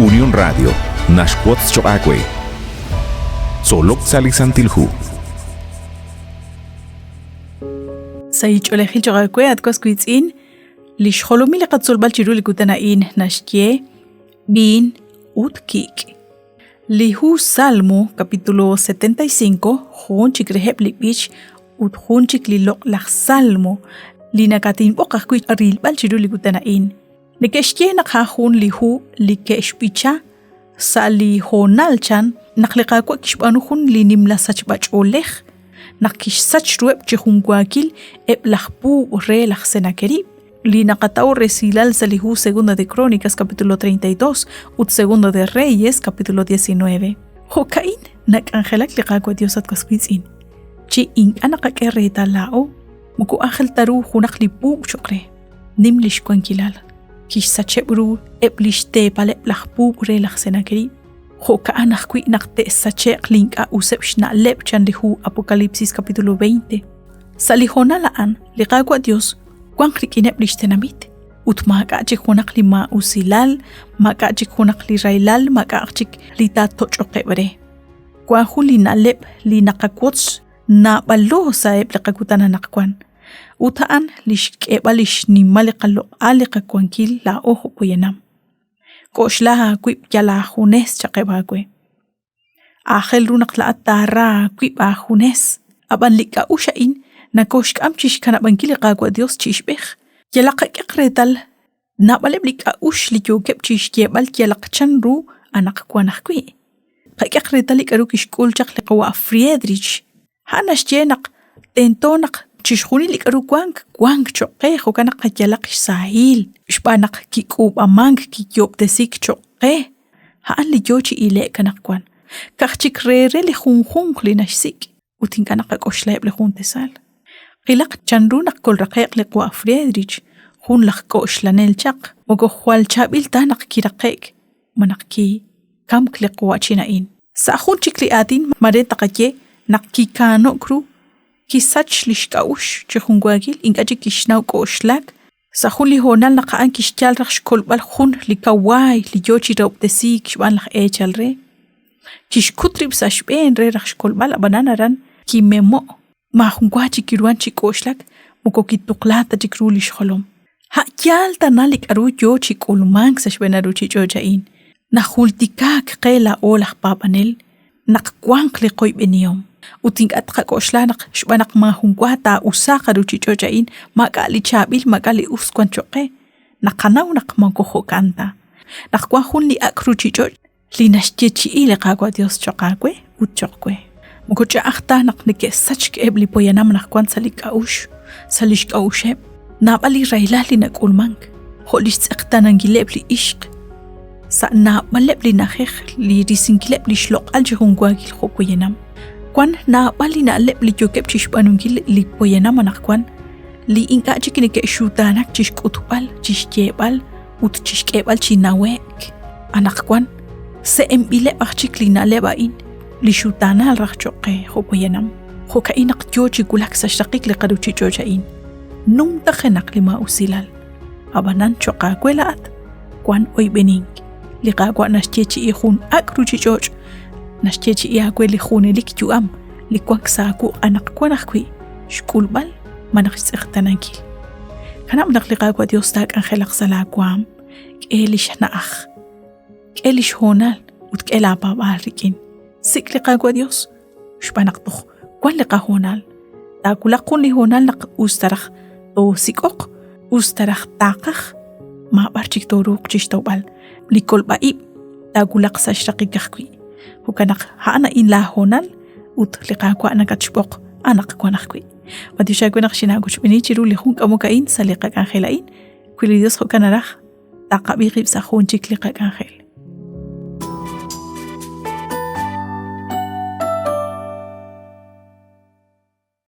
Unión Radio naxwotz choq' aawe. Tzolok sa' li Santil Hu. Sahil ch'oolejil choq' aawe, at was wiitz'in, li xjolomil li qatzolb'al chiru li kutan a'in naxye b'iin ut kik'. Li hu Salmo, capítulo 75, jun chik reheb' li b'ich ut jun chik li loq'laj Salmo li nakatinb'oq ajwi' rilb'al chiru li kutan a'in. Neke'xye naq a'an jun li hu li ke'xb'icha sa' li hoonal chan naq li Qaawa' kixb'aanu jun li nimla sachb'a-ch'oolej naq kixsach ruheb' chi junwaakil eb' laj puub' re laj Senakerib, li naqataw resilal sa' li hu Segunda de Crónicas capítulo 32 ut Segunda de Reyes capítulo 19. Jo'ka'in nak'anjelak li Qaawa' Dios at was wiitz'in. Chi ink'a' naqak'e reetal laa'o, moko aajel ta ru junaq li puub' cho'q re. Nim lix wankilal. Kixsacheb' ru eb' lix teepaleb' laj puub' re laj Senakerib. Jo'ka'an ajwi' naq te'sache'q li ink'a' useb' xna'leb' chan li hu Apocalipsis capítulo 20. Sa' li hoonal a'an, li Qaawa' Dios wanq rik'ineb' lix tenamit ut maak'a' chik junaq li maa'usilal, maak'a' chik junaq li rahilal, maak'a'aq chik li taatoch'oqeb' re. Wank jun li na'leb' li naqawotz naab'alo sa'eb' li qakutan anaqwan. Ut a'an li xk'eb'al li xnimal li qaloq'al li qawankil laa'o jo' poyanam. K'oxla aawib' yal aajunes chaqeb' aawe. Aajel ru naq laa'at taara aawib' aajunes, ab'an li k'a'uxl a'in nakooxk'am chi xkanab'ankil li Qaawa' Yos chi ixb'ej. Yalaq qak'eq reetal naab'aleb' li k'a'uxl li yookeb' chi xyeeb'al yalaq chan ru anaqwan ajwi'. Qak'eq reetal li k'aru kixk'ul chaq li qawa' Friedrich. A'an naxye naq tento naq chixjunil li k'aru wank, wank cho'q qe, jo'kan naq qayalaq xsahil, xb'aan naq kik'uub'amank, kiyoob'tesiik cho'q qe. A'an li yo chi ile'k anaqwan. Ka'aj chik re re li junjunq li naxsik' ut ink'a' naqak'oxlaheb' li jun tasal. Qilaq chanru naq kolraqe'q li qawa' Friedrich, jun laj k'oxlanel chaq, moko jwal chaab'il ta naq kiraqe'k malaj kikamk li qawa'chin a'in. Sa' jun chik li aatin mare taqaye naq kikaano'k ru, kisach li xk'a'uxl chi junwaakil, ink'a' chik kixnaw k'oxlak. Sa' jun li hoonal naq a'an kixyal raj xkolb'al jun li kawaay li yoo chi rahob'tesiik xb'aan laj eechal re. Kixkut rib' sa' xb'een re raj xkolb'al ab'anan aran kimemo'. Maajunwa chik kiruhan chi k'oxlak moko kituqla ta chik ru li xjolom. A' yaal tana li k'aru yoo chi k'ulmank sa' xb'een a ruuchich'och' a'in. Najultikaak qe laa'o laj paab'anel naq wanq li qoyb'enihom. Ut ink'a' tqak'oxla naq xb'aan naq maajunwa taa'usaaq a ruuchich'och' a'in maak'a' li chaab'il maak'a' li us wank cho'q qe. Naqanaw naq moko jo'kan ta. Naq wank jun li ak' ruuchich'och' li naxyeechi'i li Qaawa' Dios cho'q aawe ut cho'q we. Moko ch'a'aj ta naq neke'sachk eb' li poyanam anaqwan sa' li k'a'uxl, sa' li xk'a'uxeb'. Naab'al li rahilal li nak'ulmank, jo' li xtz'eqtaanankileb' li ixq, sa' naab'aleb' li na'ajej li risinkileb' li xloq'al chi junwaakil jo' poyanam. Wank naab'al li na'leb' li yookeb' chi xb'aanunkil li poyanam anaqwan li ink'a' chik neke'xutaanak chi xk'utb'al, chi xyeeb'al ut chi xk'eeb'al chi nawe'k. Anaqwan, se'enb'ileb' aj chik li na'leb' a'in li xutaanal raj cho'q qe jo' poyanam. Jo'ka'in naq yo chi wulak sa' xraqik li qaruuchich'och' a'in. Numtajenaq li maa'usilal. Ab'anan cho'q aawe laa'at wank oyb'enink. Li Qaawa' naxyeechi'i jun ak' ruuchich'och', naxyeechi'i aawe li junelik yu'am li wank sa' aawuq' anaqwan ajwi' xk'ulb'al malaj xtz'eqtaanankil. Kanab' naq li Qaawa' Dios taak'anjelaq sa' laa waam, k'e lix na'aj, k'e lix hoonal ut k'e laa paab'aal rik'in. Sik' li Qaawa' Dios xb'aan naq toj wan li qahoonal. Taawulaq jun li hoonal naq us ta raj toosik'oq, us ta raj taaqaj, maab'ar chik tooruuq chixtawb'al li kolb'a-ib' taawulaq sa' xraqik ajwi'. Jo'kan naq a'an a'in laa hoonal ut li Qaawa' nakatxb'oq anaqwan ajwi'. B'antiox aawe naq xinaawochb'eeni chiru li jun k'amok a'in sa' li qak'anjel a'in. Wi li Dios jo'kan naraj, taqab'i qib' sa' jun chik li qak'anjel.